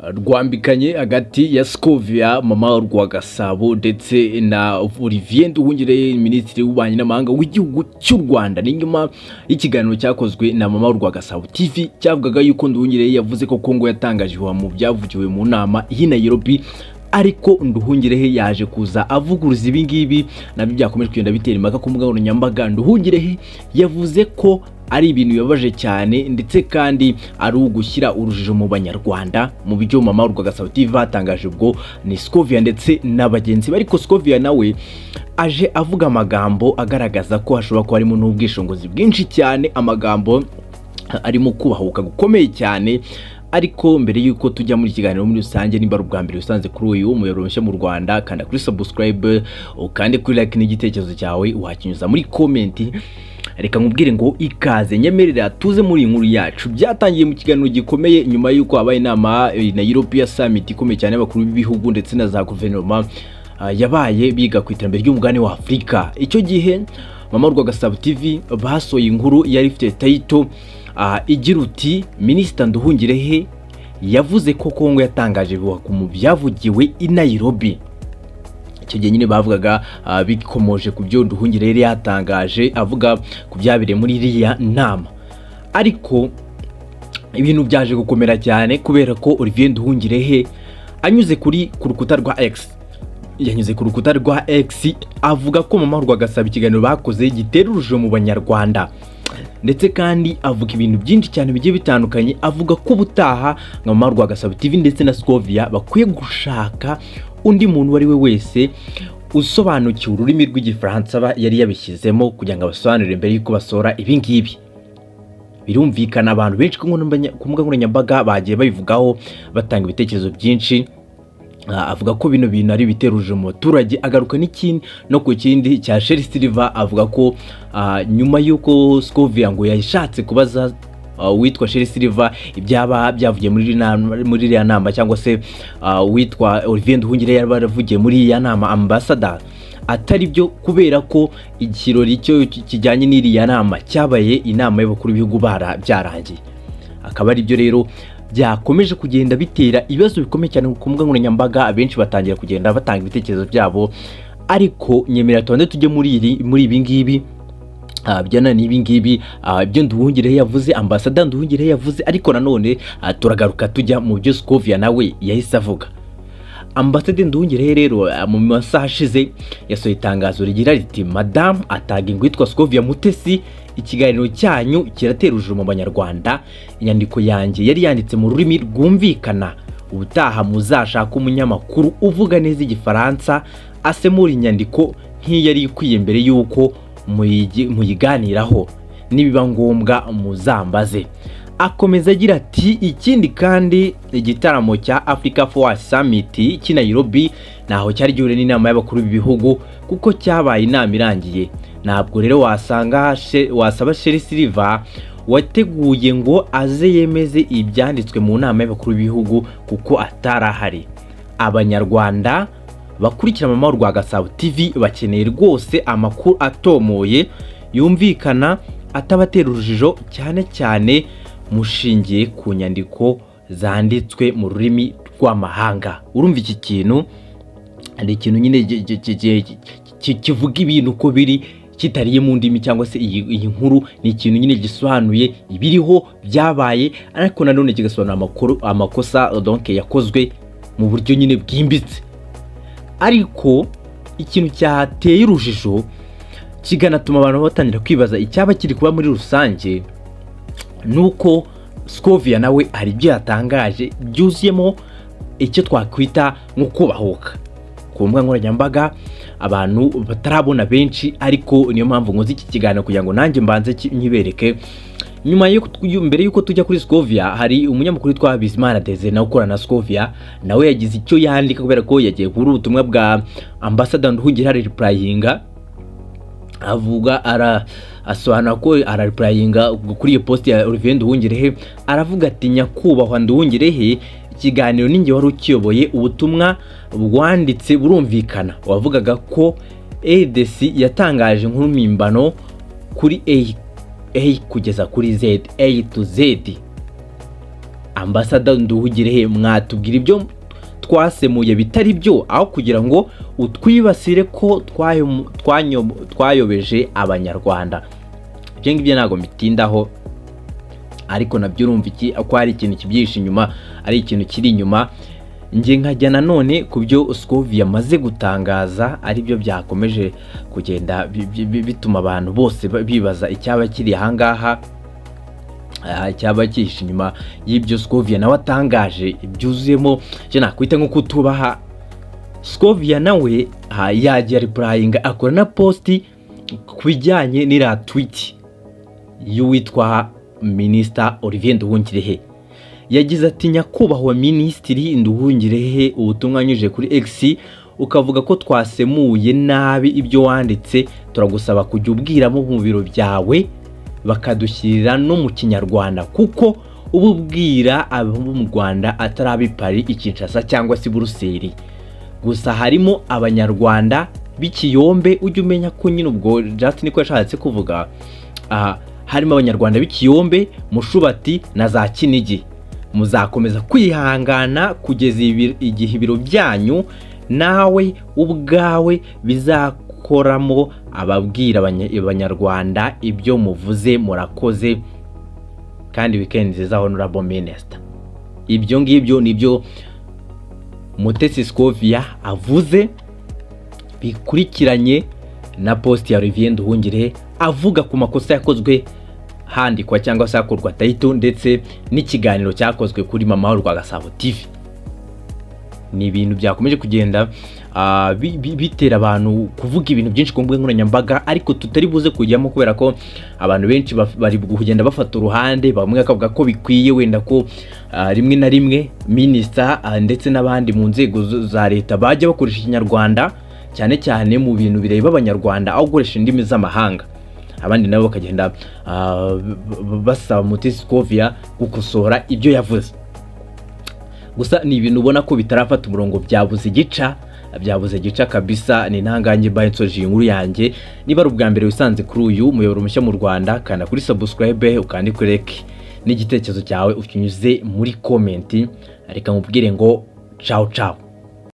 Rwambikanye hagati ya Scovia Mama Rwagasabo ndetse na Olivier Nduhungirehe, Minisitiri w'Ububanyi n'Amahanga w'igihugu cy'u Rwanda. Ni nyuma y'ikiganiro cyakozwe na Mama Rwagasabo TV cyavugaga yuko Nduhungirehe yavuze ko Kongo yatangaje ibihuha mu byavugiwe mu nama y'i Nairobi, ariko Nduhungirehe yaje kuza avuguruza ibi ngibi, nabyo byakomeje kugenda bitera impaka ku mbuga nkoranyambaga. Nduhungirehe yavuze ko ari ibintu bibabaje cyane, ndetse kandi ari ugushyira urujijo mu Banyarwanda mu byo Mama Rwagasabo TV batangaje. Ubwo ni Scovia ndetse na bagenzi be, ariko Scovia nawe aje avuga amagambo agaragaza ko hashobora kuba harimo n'ubwishingizi bwinshi cyane, amagambo arimo kubahuka gukomeye cyane. Ariko mbere y'uko tujya muri kiganiro muri rusange, nimba ari ubwa mbere usanze kuri uyu muyoboro mushya mu Rwanda, kanda kuri subscribe, ukande kuri like, n'igitekerezo cyawe wakinyuza muri comment. Reka nkubwire ngo ikaze, nyemerera tuze muri iyi nkuru yacu. Byatangiye mu kiganiro gikomeye nyuma y'uko habaye inama na European Summit ikomeye cyane y'abakuru b'ibihugu ndetse na za guverinoma, yabaye biga ku iterambere ry'umugabane wa Afurika. Icyo gihe Mama Rwagasabo TV basohoye inkuru yari ifite title igira uti: "Minisita Nduhungirehe yavuze ko Kongo yatangaje ibihuha mu byavugiwe i Nairobi." Icyo gihe nyine bavugaga bikomoje ku byo Nduhungirehe yari yatangaje avuga ku byabereye muri iriya nama. Ariko ibintu byaje gukomera cyane kubera ko Olivier Nduhungirehe anyuze ku rukuta rwa X, yanyuze ku rukuta rwa X avuga ko Mama Rwagasabo ikiganiro bakoze gitera urujijo mu Banyarwanda, ndetse kandi avuga ibintu byinshi cyane bigiye bitandukanye. Avuga ko ubutaha nka Mama Rwagasabo TV ndetse na Scovia bakwiye gushaka undi muntu uwo ari we wese usobanukiwe ururimi rw'Igifaransa aba yari yabishyizemo kugira ngo abasobanurire mbere y'uko basohora ibi ngibi. Birumvikana, abantu benshi ku mbuga nkoranyambaga bagiye babivugaho, batanga ibitekerezo byinshi. Avuga ko bino bintu ari ibitera urujijo mu baturage. Agaruka n'ikindi no ku kindi cya Sherrie Silver, avuga ko nyuma y'uko Scovia ngo yashatse kubaza uwitwa Sherrie Silver ibyaba byavugiye muri iriya nama, cyangwa se uwitwa Olivier Nduhungirehe yaba yaravugiye muri iriya nama ambassador, atari byo, kubera ko ikirori cyo kijyanye n'iriya nama cyabaye inama y'abakuru b'ibihugu byarangiye. Akaba ari byo rero byakomeje kugenda bitera ibibazo bikomeye cyane ku mbuga nkoranyambaga, abenshi batangira kugenda batanga ibitekerezo byabo. Ariko nyemerera tubanze tujye muri ibi ngibi, bijyana n'ibi ngibi, ibyo Nduhungirehe yavuze, ambasada Nduhungirehe yavuze. Ariko nanone turagaruka tujya mu byo Scovia nawe yahise avuga. Ambasade Nduhungirehe rero mu masaha ashize yasohoye itangazo rigira riti: "Madamu ataga witwa Scovia Mutesi, ikiganiro cyanyu kiratera urujijo mu Banyarwanda. Inyandiko yanjye yari yanditse mu rurimi rwumvikana. Ubutaha muzashaka umunyamakuru uvuga neza Igifaransa asemura inyandiko nk'iyari ikwiye mbere y'uko muyiganiraho. Nibiba ngombwa muzambaze." Akomeza agira ati: "Ikindi kandi, igitaramo cya Africa Forward Summit cy'i Nairobi ntaho cyari gihuriye n'inama y'abakuru b'ibihugu, kuko cyabaye inama irangiye. Ntabwo rero wasanga wasaba Sherrie Silver wateguye ngo aze yemeze ibyanditswe mu nama y'abakuru b'ibihugu kuko atari ahari. Abanyarwanda bakurikira Mama Rwagasabo TV bakeneye rwose amakuru atomoye, yumvikana, atabatera urujijo, cyane cyane mushingiye ku nyandiko zanditswe mu rurimi rw'amahanga." Urumva iki kintu ni ikintu nyine kivuga ibintu uko biri, kitariye mu ndimi, cyangwa se iyi nkuru ni ikintu nyine gisobanuye ibiriho byabaye, ariko nanone kigasobanura amakuru, amakosa donc yakozwe mu buryo nyine bwimbitse. Ariko ikintu cyateye urujijo kikanatuma abantu batangira kwibaza icyaba kiri kuba muri rusange, ni uko Scovia nawe hari ibyo yatangaje byuzuyemo icyo twakwita nko kubahuka ku mbuga nkoranyambaga, abantu batarabona benshi. Ariko niyo mpamvu nkoze iki kiganiro kugira ngo nanjye mbanze nkibereke. Nyuma yo mbere y'uko tujya kuri Scovia, hari umunyamakuru witwa Bizimana Desire nawe ukorana na Scovia, nawe yagize icyo yandika kubera ko yagiye kuri ubutumwa bwa Ambassador Nduhungirehe arareplyinga, avuga asobanura ko arareplyinga kuri iyo post ya Olivier Nduhungirehe. Aravuga ati: "Nyakubahwa Nduhungirehe, ikiganiro ninjye wari ukiyoboye. Ubutumwa bwanditse burumvikana. Wavugaga ko RDC yatangaje inkuru mpimbano kuri A kugeza kuri Z, A to Z. Ambassador Nduhugirehe, mwatubwira ibyo twasemuye bitari byo, aho kugira ngo utwibasire ko twayobeje Abanyarwanda. Ibyo ngibyo ntabwo mbitindaho, ariko nabyo urumva iki ko hari ikintu kibyihishe inyuma, ari ikintu kiri inyuma. Njye nkajya nanone ku byo Scovia yamaze gutangaza, aribyo byakomeje kugenda bituma abantu bose bibaza icyaba kiri ahangaha, icyaba cyihishe inyuma y'ibyo Scovia nawe atangaje byuzuyemo icyo nakwita nko kutubaha. Scovia nawe yagiye areplyinga, akora na post ku bijyanye n'iriya tweet y'uwitwa Minisita Olivier Nduhungirehe. Yagize ati: "Nyakubahwa Minisitiri Nduhungirehe, ubutumwa wanyujije kuri X ukavuga ko twasemuye nabi ibyo wanditse, turagusaba kujya ubwiramo mu biro byawe bakadushyirira no mu Kinyarwanda, kuko uba ubwira abo mu Rwanda atari ab'i Paris, i Kinshasa cyangwa se i Buruseli gusa, harimo Abanyarwanda b'ikiyombe." Ujya umenya ko nyine ubwo Justin ko yashatse kuvuga aha harimo Abanyarwanda b'ikiyombe, Mushubati na za Kinigi. "Muzakomeza kwihangana kugeza igihe ibiro byanyu nawe ubwawe bizakoramo ababwira Abanyarwanda ibyo muvuze. Murakoze kandi weekend nziza, Honorable Minister." Ibyo ngibyo nibyo Mutesi Scovia avuze bikurikiranye na post ya Olivier Nduhungirehe avuga ku makosa yakozwe handikwa cyangwa se hakorwa title, ndetse n'ikiganiro cyakozwe kuri Mama Rwagasabo TV. Ni ibintu byakomeje kugenda bitera abantu kuvuga ibintu byinshi ku mbuga nkoranyambaga, ariko tutari buze kujyamo kubera ko abantu benshi bari kugenda bafata uruhande. Bamwe bakavuga ko bikwiye wenda ko rimwe na rimwe minisita ndetse n'abandi mu nzego za leta bajya bakoresha Ikinyarwanda, cyane cyane mu bintu bireba Abanyarwanda, aho gukoresha indimi z'amahanga. Abandi nabo bakagenda basaba Mutesi Scovia gukosora ibyo yavuze. Gusa ni ibintu ubona ko bitarafata umurongo, byabuze igica, byabuze gica kabisa. Ni ntangange mbaye nsoje iyi nkuru yanjye. Niba ari ubwa mbere wisanze kuri uyu muyoboro mushya mu Rwanda, kanda kuri subscribe, ukande kuri like, n'igitekerezo cyawe ukinyuze muri comment. Reka nkubwire ngo ciao ciao.